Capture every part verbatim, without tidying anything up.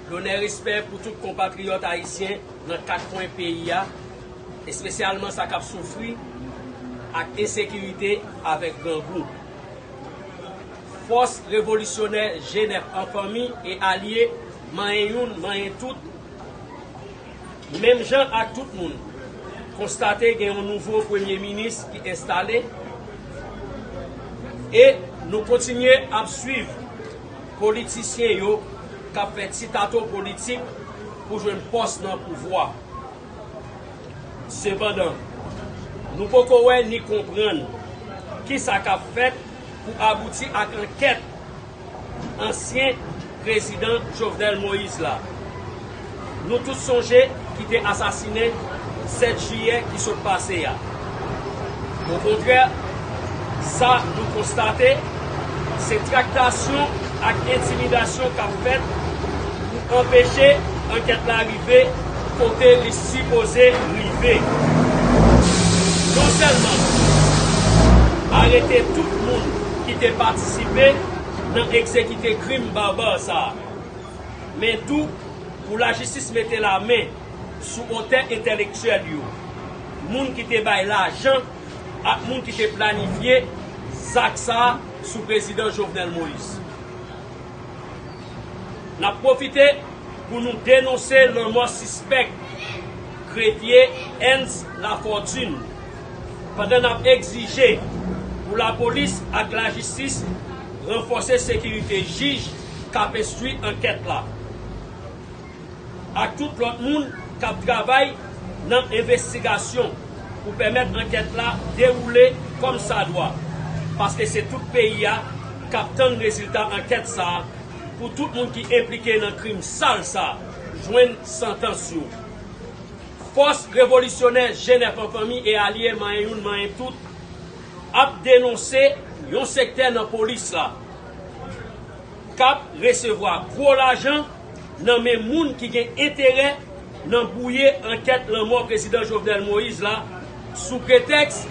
Lonè, respè pou tout konpatriyòt ayisyen nan kat kwen peyi a, espesyalman sa k ap soufri ak ensekirite avèk grangou. Fòs revolisyonè G nèf an fanmi e alye, manyen youn, manyen tout, menm jan ak tout moun, konstate gen yon nouvo premye minis ki enstale, e nou kontinye ap swiv politisyen yo k ap fè ti tato politik pou jwenn pòs nan pouvwa. Sepandan, nou poko wè ni konprann kisa k ap fèt pou abouti ak ankèt ansyen prezidan Jovenel Moïse la, nou tout sonje, ki te asasinen sèt jiyè ki sot pase a. Okontrè, sa nou konstate, se traktasyon ak entimidasyon k ap fèt pou anpeche ankèt la rive kote li sipoze rive. Non sèlman arete tout moun ki te patisipe nan egzekite krim baba sa a, men tou pou lajistis mete lamen sou otè entèlektyèl yo, moun ki te bay lajan ak moun ki te planifye zak sa a sou prezidan Jovenel Moïse. N ap pwofite pou nou denonse lanmò sispèk Grevye Ernst Lafortune, pandan n ap egzije pou lapolis ak lajistis ranfòse sekirite jij k ap enstwi ankèt la, ak tout lòt moun k ap travay nan envestigasyon pou pèmèt ankèt la dewoule kòmsadwa, paske se tout peyi a k ap tann rezilta ankèt sa a, pou tout moun ki enplike nan krim sal sa a jwenn santans yo. Fòs revolisyonè G nèf an fanmi e alye, manyen youn, manyen tout, ap denonse yon sektè nan polis la k ap resevwa gwo lajan nan men moun ki gen enterè nan bwouye ankèt lanmò prezidan Jovenel Moïse la, sou pretèks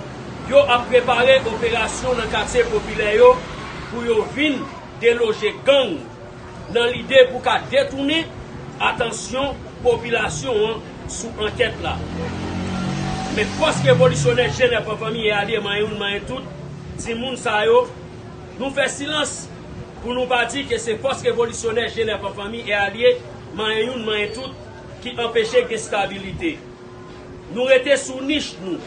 yo ap prepare operasyon nan katye popilè yo pou yo vin deloje gang, nan lide pou ka detounen atansyon popilasyon an sou ankèt la. Men fòs revolisyonè G nèf an fanmi e alye, manyen youn, manyen tout, timoun sa yo, nou fè silans pou nou pa di ke se fòs revolisyonè G nèf an fanmi e alye, manyen youn, manyen tout, ki anpeche gen stabilite. Nou rete sou nich nou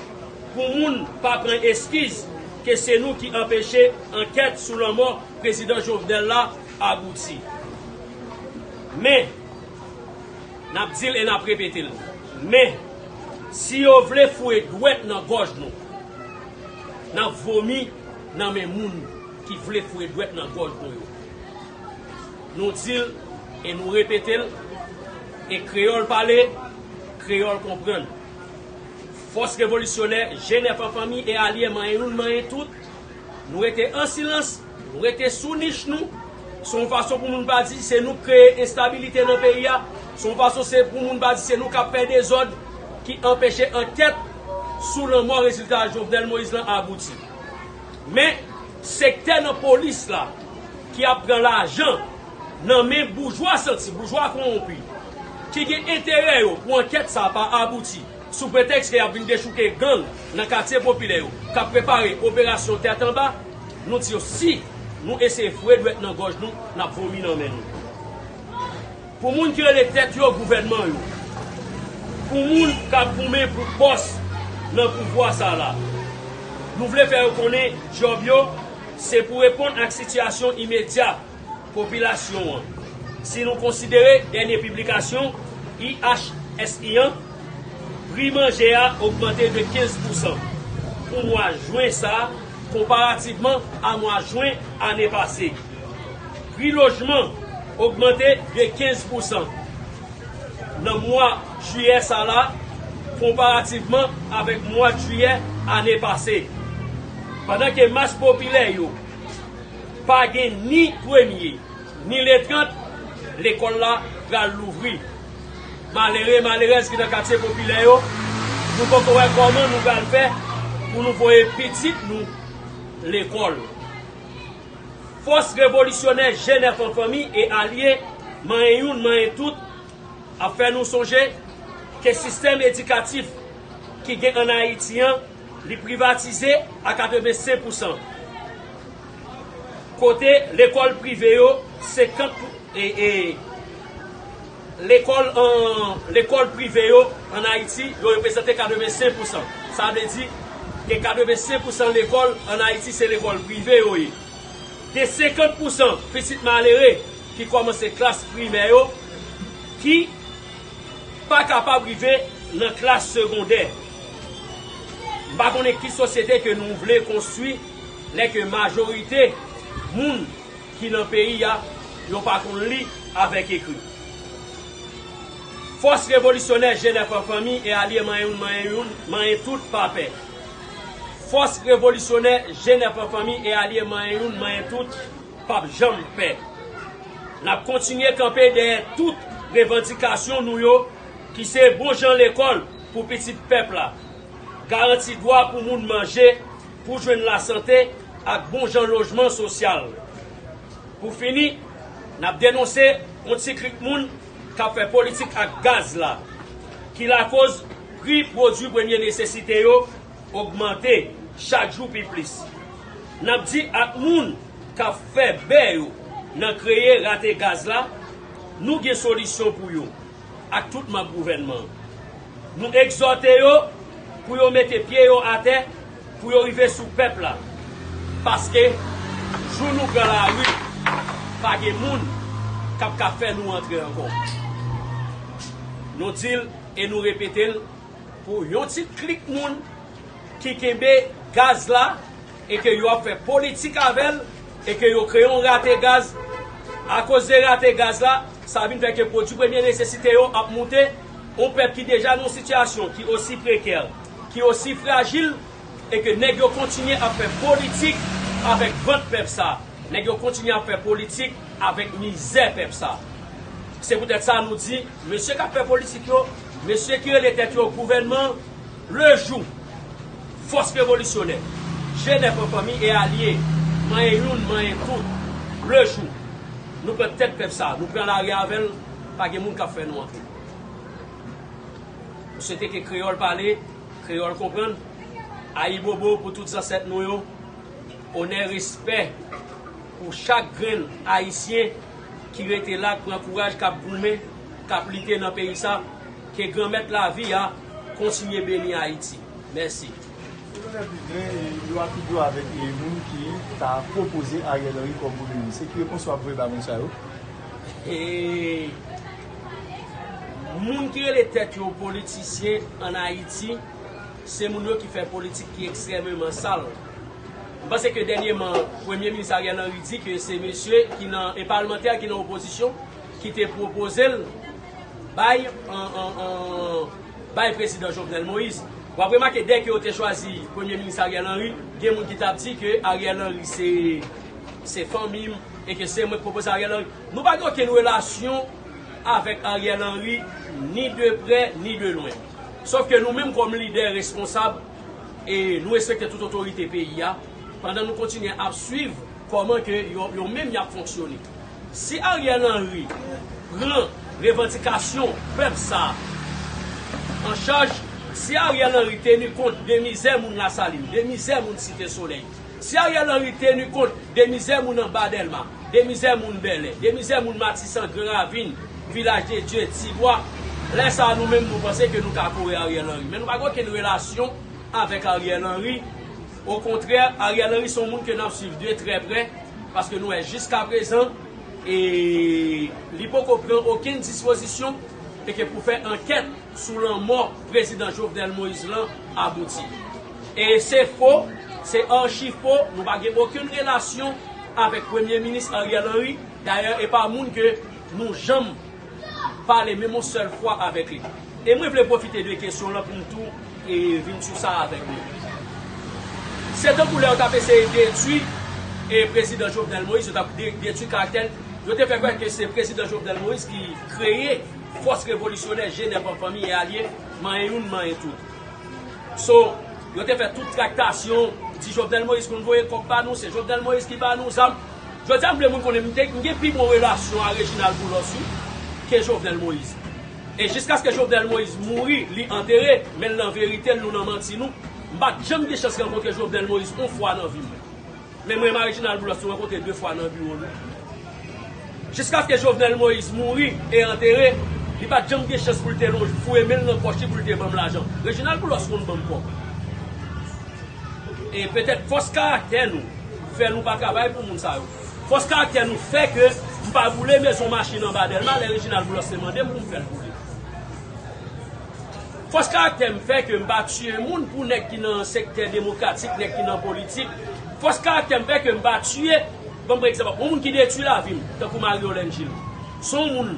pou moun pa pran eskiz ke se nou ki anpeche ankèt sou lanmò prezidan Jovenel la abouti. Men, n ap di l e n ap repete l, men, si yo vle foure dwèt nan gòj nou, n ap vomi nan men moun ki vle foure dwèt nan gòj nou yo. Nou di l e nou repete l, e kreyòl pale, kreyòl konprann. Fòs revolisyonè G nèf an fanmi e alye, manyen youn, manyen tout, nou rete an silans, nou rete sou nich nou. Se yon fason pou moun pa di se nou k kreye enstabilite nan peyi a. Se yon fason se pou moun pa di se nou k ap fè dezòd ki anpeche ankèt sou lanmò rezilta Jovenel Moïse lan abouti. Men, sektè nan polis la ki ap pran lajan nan men boujwa santi, boujwa kowonpi, ki gen enterè yo pou ankèt sa a pa abouti, sou pretèks ke y ap vin dechouke gang nan katye popilè yo, k ap prepare operasyon tèt anba, nou di yo, si nou eseye foure dwèt nan gòj nou, n ap vomi nan men nou. Pou moun ki rele tèt yo gouvènman yo, pou moun k ap goumen pou pòs nan pouvwa sa la, nou vle fè yo konnen djòb yo se pou reponn ak sitiyasyon imedya popilasyon an. Si nou konsidere dènye piblikasyon I H S I an, pri manje a ogmante de kenz pousan pou mwa jen sa a, konparativman a mwa jen ane pase. Pri lojman ogmante de kenz pousan nan mwa jiyè sa la, konparativman avèk mwa jiyè ane pase. Pandan ke mas popilè yo pa gen ni premye, ni le trant, lekòl la pral louvri. Malere, malerèz ki nan katye popilè yo, nou poko wè kòman nou pral fè pou nou voye pitit nou lekòl. Fòs revolisyonè G nèf an fanmi e alye, manyen youn, manyen tout, ap fè nou sonje ke sistèm edikatif ki gen ann Ayiti an, li privatize a katrevensenk pousan. Kote lekòl prive yo, senkant pou, e, e, lekòl an, lekòl prive yo ann Ayiti, yo reprezante katrevensenk pousan. Sa vle di ke katrevensenk pousan lekòl ann Ayiti se lekòl prive yo ye. Gen senkant pousan pitit malere ki kòmanse klas primè yo, ki pa kapab rive nan klas segondè. M pa konnen ki sosyete ke nou vle konstwi lè ke majorite moun ki nan peyi a, yo pa konn li avèk ekri. Fòs revolisyonè Jenèf an fanmi e alye manyen youn, manyen youn, manyen tout pa pè. Fòs revolisyonè Jenèf an fanmi e alye manyen youn, manyen tout p ap janm pè. N ap kontinye kanpe dèyè tout revandikasyon nou yo, ki se bon jan lekòl pou pitit pèp la, garanti dwa pou moun manje, pou jwenn lasante ak bon jan lojman sosyal. Pou fini, n ap denonse yon ti klik moun k ap fè politik ak gaz la, ki lakoz pri pwodui premye nesesite yo ogmante chak jou pi plis. N ap di ak moun k ap fè bè yo nan kreye rate gaz la, nou gen solisyon pou yo ak tout manm gouvènman an. Nou egzòte yo pou yo mete pye yo atè, pou yo rive sou pèp la. Paske, jou nou pran lari, pa gen moun k ap ka fè nou antre ankò. Nou di l e nou repete l, pou yon ti klik moun ki kenbe gaz la e ke yo ap fè politik avè l e ke yo kreye yon rate gaz. Akoz de rate gaz la, sa vin fè ke pwodui premye nesesite yo ap moute. Yon pèp ki deja nan yon sitiyasyon ki osi prekè, ki osi frajil, e ke nèg yo kontinye ap fè politik avèk vant pèp sa. Nèg yo kontinye ap fè politik avèk mizè pèp sa. Se poutèt sa nou di, mesye k ap fè politik yo, mesye ki rele tèt yo gouvènman, le jou, fòs revolisyonè, Jenèf an fanmi e alye, manyen youn, manyen tout, le jou, nou pran tèt pèp sa, nou pran lari avè l, pa gen moun k ap fè nou antre. M swete ke kreyòl pale, kreyòl konprann. Ayibobo pou tout zansèt nou yo. Onè, respè pou chak grenn Ayisyen ki rete la, k pran kouraj, k ap goumen, k ap lite nan peyi sa. Ke Granmèt lavi a kontinye beni Ayiti. Mèsi. Gouvènè Biden, e, yo ap figure avèk, e, moun ki ta pwopoze Ariel Henry kòm premye minis. Se ki repons w ap voye ba moun sa yo? E, moun ki rele tèt yo politisyen ann Ayiti, se moun yo ki fè politik ki ekstrèmeman sal. M panse ke dènyèman, Premye Minis Ariel Henry di ke se mesye ki nan, e palmantè ki nan opozisyon ki te pwopoze l bay, an, an, an, bay Prezidan Jovenel Moïse. W ap remake, dèyè ke yo te chwazi Premye Minis Ariel Henry, gen moun ki t ap di ke Ariel Henry se, se fanmi m e ke se mwen k pwopoze Ariel Henry. Nou pa gen okenn relasyon avèk Ariel Henry, ni de prè, ni de lwen. Sòf ke nou menm kòm lidè responsab, e nou respekte tout otorite peyi a, pandan nou kontinye ap swiv kòman ke yo, yo menm y ap fonksyone. Si Ariel Henry pran revandikasyon pèp sa a an chaj, si Ariel Henry teni kont de mizè moun Lasalin, de mizè moun Site Solèy, si Ariel Henry teni kont de mizè moun anba Dèlma, de mizè moun Bèlè, de mizè moun Matisan, Gran Ravin, Vilaj de Dye, Tibwa, lè sa a nou menm nou panse ke nou ka kore Ariel Henry. Men nou pa gen okenn relasyon avèk Ariel Henry. Okontrè, Ariel Henry se yon moun ke n ap swiv de trè prè, paske nou wè jiskaprezan, e li poko pran okenn dispozisyon e ke pou fè ankèt sou lanmò Prezidan Jovenel Moïse lan abouti. E se fo, se achi fo, nou pa gen okenn relasyon avèk Premye Minis Ariel Henry. Dayè, e pa moun ke nou janm pale menm yon sèl fwa avèk li. E mwen vle pwofite de kesyon lan pou m tou, e, vin sou sa avèk nou. Se tankou lè yo t ap eseye detwi, e, Prezidan Jovenel Moïse, yo t ap de-, detwi karaktè l. Yo te fè kwè ke se Prezidan Jovenel Moïse ki kreye fòs revolisyonè G nèf an fanmi e alye, manyen youn, manyen tout. So, yo te fè tout traktasyon, di Jovenel Moïse konn voye kòb ba nou, se Jovenel Moïse ki ba nou zam. Jodi a, m vle moun konnen m te, m gen pi bon relasyon a Reginald Boulos, wi, ke Jovenel Moïse. E jiskaske Jovenel Moïse mouri, li antere, men l nan verite l, nou nan manti nou. M pa t janm gen chans rankontre Jovenel Moïse yon fwa nan vi m. Men mwen, Reginald Boulos, nou rankontre de fwa nan biwo nou. Jiskaske Jovenel Moïse mouri e antere, li pa t janm gen chans pou l te lonje, foure men l nan pòch li pou l te ban m lajan. Reginald Boulos konn ban m kòb. E petèt fòs karaktè nou fè nou pa travay pou moun sa yo. Fòs karaktè nou fè ke m pa boule mezon machin anba Dèlma lè Reginald Boulos te mande m pou m fè l boule. Fòs karaktè m fè ke m pa tiye moun pou nèg ki nan sektè demokratik, nèg ki nan politik. Fòs karaktè m fè ke m pa tiye, ban m pran egzanp, yon moun ki detwi lavi m, tankou Marie Yolène Gilles. Se yon moun,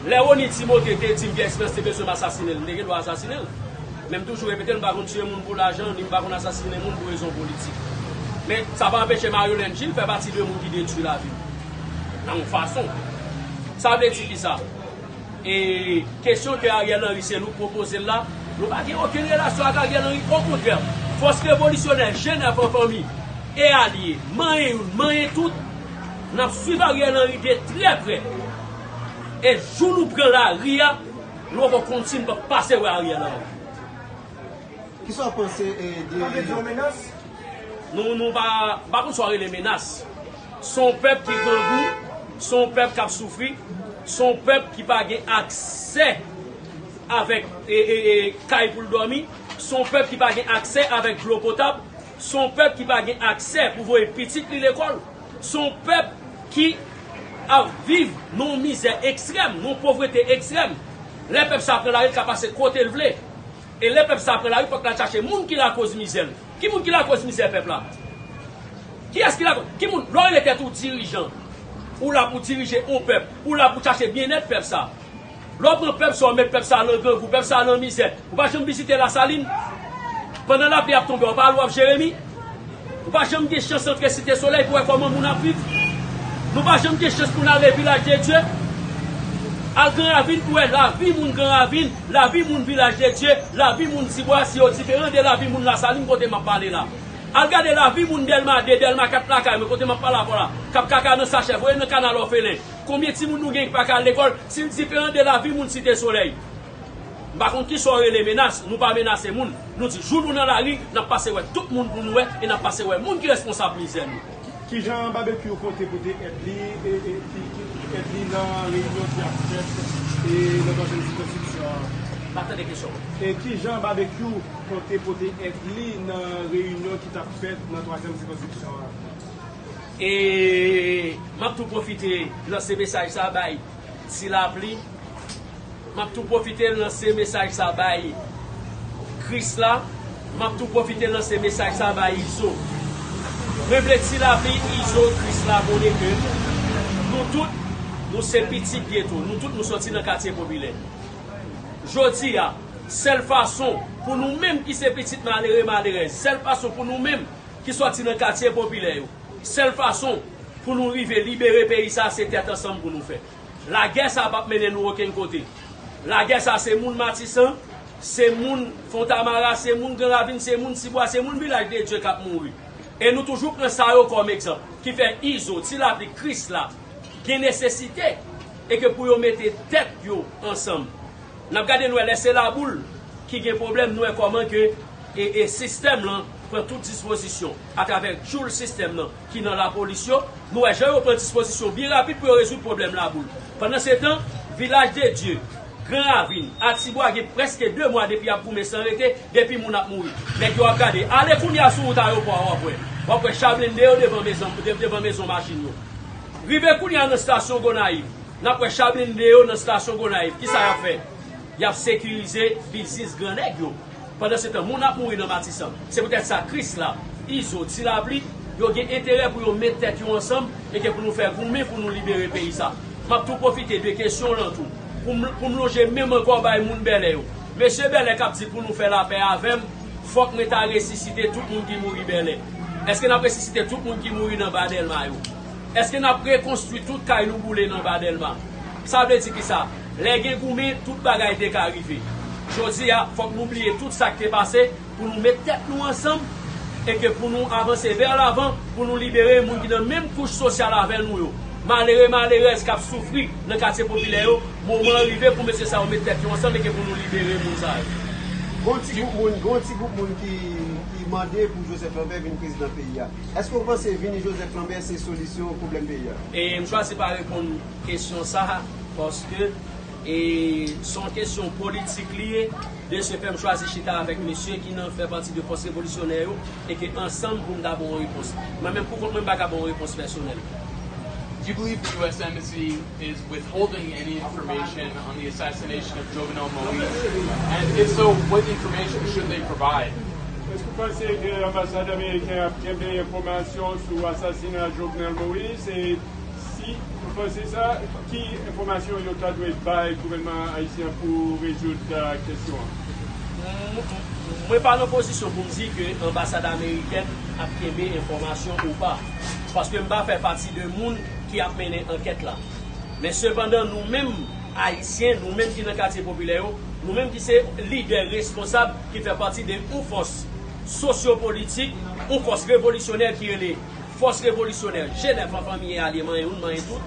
lè Rony Timothée te di m Pierre Espérance te bezwen m asasinen l, m te gen dwa asasinen l. Men m toujou repete l, m pa konn tiye moun pou lajan, ni m pa konn asasinen moun pou rezon politik. Men sa pa anpeche Marie Yolène Gilles fè pati de moun ki detwi lavi m. Nan yon fason. Sa vle di ki sa? E kesyon ke Ariel Henry se nou k pwopoze l la, nou pa gen okenn relasyon ak Ariel Henry. Okontrè, fòs revolisyonè Jenèf an fanmi e alye, manyen youn, manyen tout, n ap swiv Ariel Henry de trè prè. E jou nou pran lari a, nou poko konn si n p ap pase wè Ariel Henry. Kisa w panse eh, de... Sa vle di yon menas? Nou, nou pa, pa konn sa w rele menas. Se yon pèp ki grangou, se yon pèp k ap soufri, se yon pèp ki pa gen aksè avèk e, e, e, kay pou l dòmi, se yon pèp ki pa gen aksè avèk dlo potab, se yon pèp ki pa gen aksè pou voye pitit li lekòl, se yon pèp ki ap viv nan yon mizè ekstrèm, nan yon povrete ekstrèm. Lè pèp sa pran lari, l ka pase kote l vle. E lè pèp sa pran lari, fòk l al chache moun ki lakoz mizè l. Ki moun ki lakoz mizè pèp la? Kiyès ki lakoz? Ki moun? Lè w rele tèt ou dirijan, ou la pou dirije yon pèp, ou la pou chache byennèt pèp sa. Lè w pran pèp sa, w met pèp sa nan grangou, pèp sa nan mizè, ou pa janm vizite Lasalin? Pandan lapli ap tonbe, w pa al w ap Jeremi? Ou pa janm gen chans antre Site Solèy pou wè kòman moun ap viv? Nou pa janm gen chans pou n ale Vilaj de Dye? Al Gran Ravin pou wè lavi moun Gran Ravin, lavi moun Vilaj de Dye, lavi moun Tibwa, si yo diferan de lavi moun Lasalin kote m ap pale la. Al gade lavi moun Dèlma de, Dèlma kat lakay mwen kote m ap pale avè w la, k ap kaka nan sachè, voye nan kanal òfelen. Konbyen timoun nou gen ki pa ka al lekòl, si l diferan de lavi moun Site Solèy? M pa konn kisa w rele menas, nou pa menase moun. Nou di jou nou nan lari, n ap pase wè tout moun pou nou wè, e n ap pase wè moun ki responsab mizè nou. Kijan Babekyou konte pote èd li, e, e, ki, ki, èd li nan reyinyon ki ap fèt e nan twazyèm sikonskripsyon an? Pa tande kesyon. E kijan Babekyou konte pote èd li nan reyinyon ki t ap fèt nan twazyèm sikonskripsyon an? E m ap tou pwofite lanse mesaj sa bay Ti Lapli. M ap tou pwofite lanse mesaj sa bay Krisla. M ap tou pwofite lanse mesaj sa bay Izo. Mwen vle Ti Lapli, Izo, Krisla konnen ke nou tout, nou se pitit geto. Nou tout, nou soti nan katye popilè. Jodi a, sèl fason pou nou menm ki se pitit malere, malerèz, sèl fason pou nou menm ki soti nan katye popilè yo, sèl fason pou nou rive libere peyi sa, se tèt ansanm pou nou fè. Lagè sa p ap mennen nou okenn kote. Lagè sa se moun Matisan, se moun Fontamara, se moun Gran Ravin, se moun Tibwa, se moun Vilaj de Dye k ap mouri. E nou toujou pran sa yo kòm egzanp, ki fè Izo, Ti Lapli, Krisla gen nesesite e ke pou yo mete tèt yo ansanm. N ap gade, n wè lè se Laboul ki gen pwoblèm, n wè kòman ke e, e sistèm lan pran tout dispozisyon atravè tchoul sistèm nan ki nan lapolis yo. Nou wè jan yo pran dispozisyon byen rapid pou yo rezoud pwoblèm Laboul. Pandansetan, Vilaj de Dye, Gran Ravin, Atibwa gen prèske de mwa depi y ap goumen san rete, depi moun ap mouri. Nèg yo ap gade. Ale kounye a sou wout ayewopò a, w ap wè. W ap wè cha blende yo devan mezon, de-, devan mezon machin yo. Rive kounye a nan estasyon Gonayiv, n ap wè cha blende yo nan estasyon Gonayiv. Kisa y ap fè? Y ap sekirize biznis gran nèg yo. Pandansetan, moun ap mouri nan Matisan. Se poutèt sa, Krisla, Izo, Ti Lapli, yo gen enterè pou yo met tèt yo ansanm e ke pou nou fè goumen pou nou libere peyi sa. M ap tou pwofite de kesyon w lan tou, pou m, pou m lonje men m ankò bay moun Bèlè yo. Mesye Bèlè k ap di pou nou fè lapè avè m, fòk mwen ta resisite tout moun ki mouri Bèlè. Èske n ap resisite tout moun ki mouri nan Ba Dèlma yo? Èske n ap rekonstwi tout kay nou boule nan Ba Dèlma? Sa vle di kisa? Lè gen goumen, tout bagay te ka rive. Jodi a, fòk nou bliye tout sa k te pase pou nou met tèt nou ansanm e ke pou nou avanse vè lavan, pou nou libere moun ki nan menm kouch sosyal avè nou yo. Malere, malerèz k ap soufri nan katye popilè yo, moman an rive pou mesye sa yo met tèt yo ansanm e ke pou nou libere moun sa yo. Gon ti gwoup moun, gon ti gwoup moun ki, ki mande pou Joseph Lambert vin prezidan peyi a. Èske w panse vini Joseph Lambert se solisyon pwoblèm peyi a? E m chwazi pa reponn kesyon sa a, paske e se yon kesyon politik li ye. De ce fait, m chwazi chita avèk mesye ki nan fè pati de fòs revolisyonè yo e ke ansanm pou m ta ba yon repons. Mwen menm pou kont mwen, m pa ka ba yon repons pèsonèl. Do you believe the U S Embassy is withholding any information on the assassination of Jovenel Moïse? And if so, what information should they provide? Èske w panse ke anbasad ameriken ap kenbe enfòmasyon sou asasina Jovenel Moïse? E si w panse sa, ki enfòmasyon yo ta dwe bay gouvènman ayisyen pou rezoud kesyon an? Mwen pa nan pozisyon pou m di ke anbasad amerikèn ap kenbe enfòmasyon ou pa, paske m pa fè pati de moun ki ap mennen ankèt la. Men sepandan, nou menm ayisyen, nou menm ki nan katye popilè yo, nou menm ki se lidè responsab ki fè pati de yon fòs sosyopolitik, yon fòs revolisyonè ki rele Fòs Revolisyonè G nèf an fanmi e alye, manyen youn, manyen tout,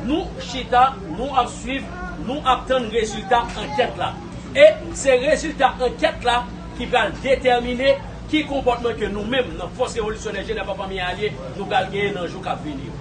nou chita, nou ap swiv, nou ap tann rezilta ankèt la. E se rezilta ankèt la ki pral detèmine ki konpòtman ke nou menm nan Fòs Revolisyonè G nèf an fanmi e alye nou pral genyen nan jou k ap vini yo.